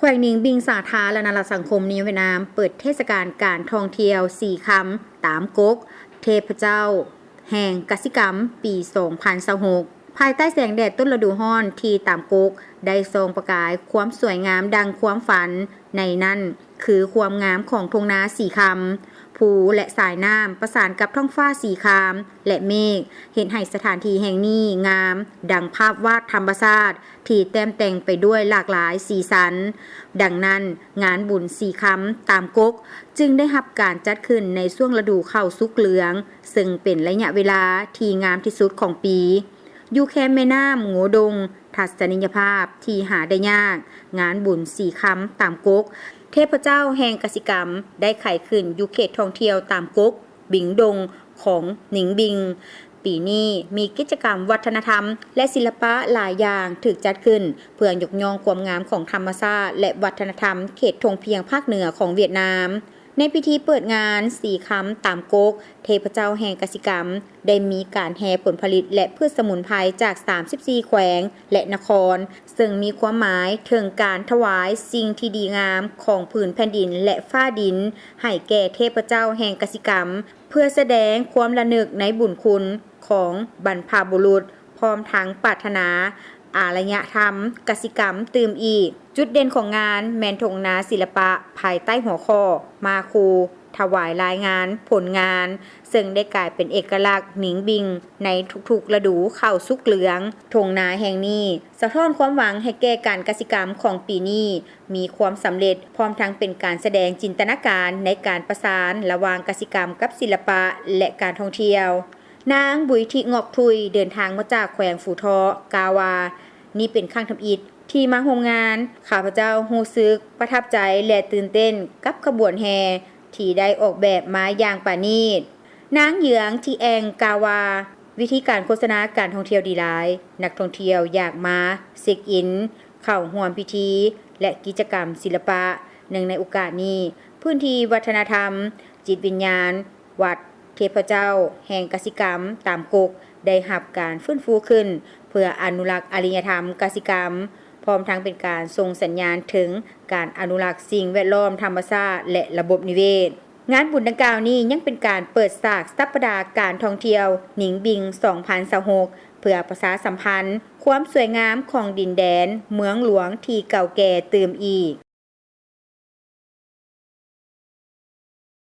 ແຂວງໜິງບິງ ສາທາລະນະລັດສັງຄົມນິຍົມຫວຽດນາມ ເປີດເທດສະການການທ່ອງທ່ຽວສີ່ຄຳຕາມກົກເທບພະເຈົ້າແຫ່ງກະສິກຳ ປີສອງພັນຊາວຫົກ ພາຍໃຕ້ແສງແດດຕົ້ນລະດູຮ້ອນທີ່ຕາມກົກໄດ້ສ່ອງປະກາຍຄວາມສວຍງາມດັ່ງຄວາມຝັນ, ໃນນັ້ນຄືຄວາມງາມຂອງທົ່ງນາສີຄຳ, ພູ ແລະ ສາຍນ້ຳປະສານກັບທ້ອງຟ້າສີຄາມ ແລະ ເມກ ເຮັດໃຫ້ສະຖານທີ່ແຫ່ງນີ້ງາມດັ່ງພາບວາດທຳມະຊາດ ທີ່ແຕ້ມແຕ່ງໄປດ້ວຍຫຼາກຫຼາຍສີສັນ. ດັ່ງນັ້ນ, ງານບຸນສີຄຳຕາມກົກຈຶ່ງໄດ້ຮັບການຈັດຂຶ້ນໃນຊ່ວງລະດູເຂົ້າສຸກເຫຼືອງ, ເຊິ່ງເປັນໄລຍະເວລາທີ່ງາມທີ່ສຸດຂອງປີ. ຢູ່ແຄມແມ່ນ້ຳໂງດົງ, ທັດສະນີຍະພາບທີ່ຫາໄດ້ຍາກ, ງານບຸນສີຄຳຕາມກົກເທບພະເຈົ້າແຫ່ງກະສິກຳ ໄດ້ໄຂຂຶ້ນຢູ່ເຂດທ່ອງທ່ຽວຕາມກົກ ບິງດົງ ຂອງໜິງບິງ. ປີນີ້ມີກິດຈະກຳວັດທະນະທຳ ແລະ ສິລະປະຫຼາຍຢ່າງຖືກຈັດຂຶ້ນ ເພື່ອຍົກຍ້ອງຄວາມງາມຂອງທຳມະຊາດ ແລະ ວັດທະນະທຳເຂດທົ່ງພຽງພາກເໜືອຂອງຫວຽດນາມ. ໃນພິທີເປີດງານສີຄຳຕາມກົກເທບພະເຈົ້າແຫ່ງກະສິກຳ ໄດ້ມີການແຫ່ຜົນຜະລິດ ແລະ ພືດສະໝຸນໄພຈາກສາມສິບສີ່ແຂວງ ແລະ ນະຄອນ, ເຊິ່ງມີຄວາມໝາຍເຖິງການຖວາຍສິ່ງທີ່ດີງາມຂອງຜືນແຜ່ນດິນ ແລະ ຟ້າດິນ ໃຫ້ແກ່ເທບພະເຈົ້າແຫ່ງກະສິກຳ ເພື່ອສະແດງຄວາມລະນຶກໃນບຸນຄຸນຂອງບັນພະບຸລຸດ, ພ້ອມທັງປາດຖະໜາອາລະຍະທຳກະສິກຳຕື່ມອີກ. ຈຸດເດັ່ນຂອງງານແມ່ນທົ່ງນາສິລະປະພາຍໃຕ້ຫົວຂໍ້ ມາຄູ ຖວາຍລາຍງານຜົນງານ, ເຊິ່ງໄດ້ກາຍເປັນເອກະລັກໜິງບິງໃນທຸກໆລະດູເຂົ້າສຸກເຫຼືອງ. ທົ່ງນາແຫ່ງນີ້ສະທ້ອນຄວາມຫວັງໃຫ້ແກ່ການກະສິກຳຂອງປີນີ້ມີຄວາມສຳເລັດ, ພ້ອມທັງເປັນການສະແດງຈິນຕະນາການໃນການປະສານລະຫວ່າງກະສິກຳກັບສິລະປະ ແລະ ການທ່ອງທ່ຽວ. ນາງ ບຸຍທິ ງອກທຸຍ ເດີນທາງມາຈາກແຂວງຟູເທາະ ກ່າວວ່າ, ນີ້ເປັນຄັ້ງທຳອິດທີ່ມາຮ່ວມງານ, ຂ້າພະເຈົ້າຮູ້ສຶກປະທັບໃຈ ແລະ ຕື່ນເຕັ້ນກັບຂະບວນແຫ່ທີ່ໄດ້ອອກແບບມາຢ່າງປານີດ. ນາງ ເຍືອງ ທີແອງ ກ່າວວ່າ, ວິທີການໂຄສະນາການທ່ອງທ່ຽວດີຫຼາຍ, ນັກທ່ອງທ່ຽວຢາກມາເຊັກອິນ, ເຂົ້າຮ່ວມພິທີ ແລະ ກິດຈະກຳສິລະປະ. ເນື່ອງໃນໂອກາດນີ້, ພື້ນທີ່ວັດທະນະທຳ, ຈິດວິນຍານ, ວັດເທບພະເຈົ້າແຫ່ງກະສິກຳຕາມກົກ ໄດ້ຮັບການຟື້ນຟູຂຶ້ນ ເພື່ອອະນຸລັກອາລິຍະທຳກະສິກຳ, ພ້ອມທັງເປັນການສົ່ງສັນຍານເຖິງການອະນຸລັກສິ່ງແວດລ້ອມທຳມະຊາດ ແລະ ລະບົບນິເວດ. ງານບຸນດັ່ງກ່າວນີ້ຍັງເປັນການເປີດສາກສັບປະດາການທ່ອງທ່ຽວໜິງບິງ ສອງພັນຊາວຫົກ ເພື່ອປະຊາສຳພັນຄວາມສວຍງາມຂອງດິນແດນເມືອງຫຼວງທີ່ເກົ່າແກ່ຕື່ມອີກ.